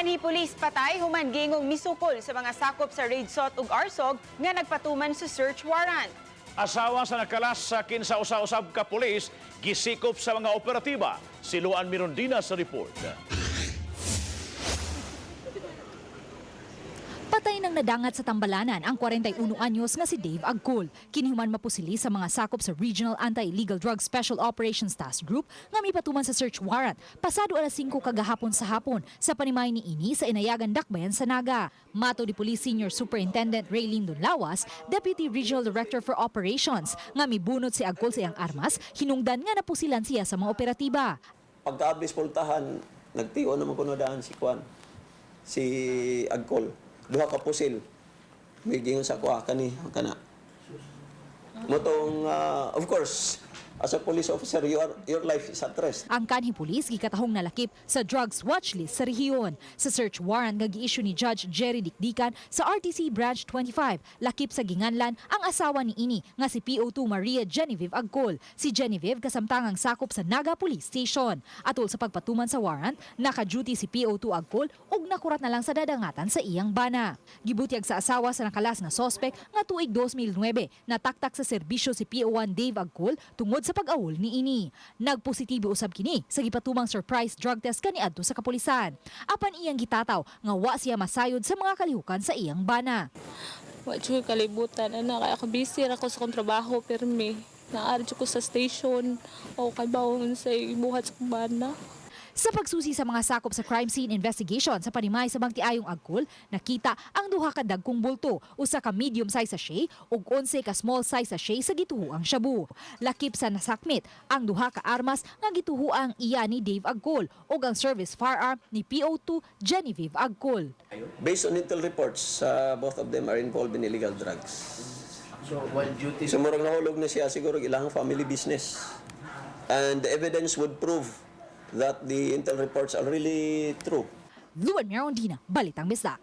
Kanhi pulis patay human gingong misukol sa mga sakop sa Raidsot ug ARSOG nga nagpatuman sa search warrant. Asawa sa nakalas sa kinsa usa-usab ka pulis gisikop sa mga operatiba. Si Luan Mirondina sa report. Patay ng nadangat sa Tambalanan ang 41 anyos nga si Dave Agcol. Kini human mapusili sa mga sakop sa Regional Anti-Illegal Drug Special Operations Task Group nga mipatuman sa search warrant pasado alas 5 kagahapon sa hapon sa panimay ni ini sa Inayagan, Dakbayan sa Naga. Matod ni Police Senior Superintendent Raylene Dunlawas, Deputy Regional Director for Operations, nga mibunot si Agcol sa iyang armas, hinungdan nga napusilan siya sa mga operatiba. Pagkaabis pultahan, nagtio naman kuno daan si Kwan, si Agkol. Duha ka pusil. May gingon sa kuha kani kana. Motong of course, as a police officer, your life is at risk. Ang kanhi pulis gikatahong nalakip sa drugs watch list sa rehiyon. Sa search warrant nga gi-issue ni Judge Jerry Dicdican sa RTC Branch 25, lakip sa ginganlan ang asawa ni ini nga si PO2 Maria Genevieve Agcol. Si Genevieve kasamtangang sakop sa Naga Police Station. Atol sa pagpatuman sa warrant, naka-duty si PO2 Agcol ug nakurat na lang sa dadangatan sa iyang bana. Gibutyag sa asawa sa nakalas nga sospek nga tuig 2009 nataktak sa serbisyo si PO1 Dave Agcol tungod sa pag-awol ni ini. Nagpositibo usab kini sa gipatumang surprise drug test kaniadto sa kapulisan. Apan iyang gitataw nga wa siya masayod sa mga kalihukan sa iyang bana. Wa jud kalibutan ana kay ako busy ra ko sa akong trabaho pirmi. Naa jud ko sa station o kay bawon sa ibuhat sa akong bana. Sa pagsusi sa mga sakop sa crime scene investigation sa panimay sa Bangtiayong Agcol, nakita ang duha ka dagkong bulto, usa ka medium size sachet ug 11 ka small size sachet sa gituhuang shabu. Lakip sa nasakmit ang duha ka armas nga gituhuang iya ni Dave Agcol ug ang service firearm ni PO2 Genevieve Agcol. Based on intel reports, both of them are involved in illegal drugs. So, while duty So murag nahulog na siya siguro ilang family business. And the evidence would prove that the intel reports are really true. Luan Mirondina, Balitang Bisdak.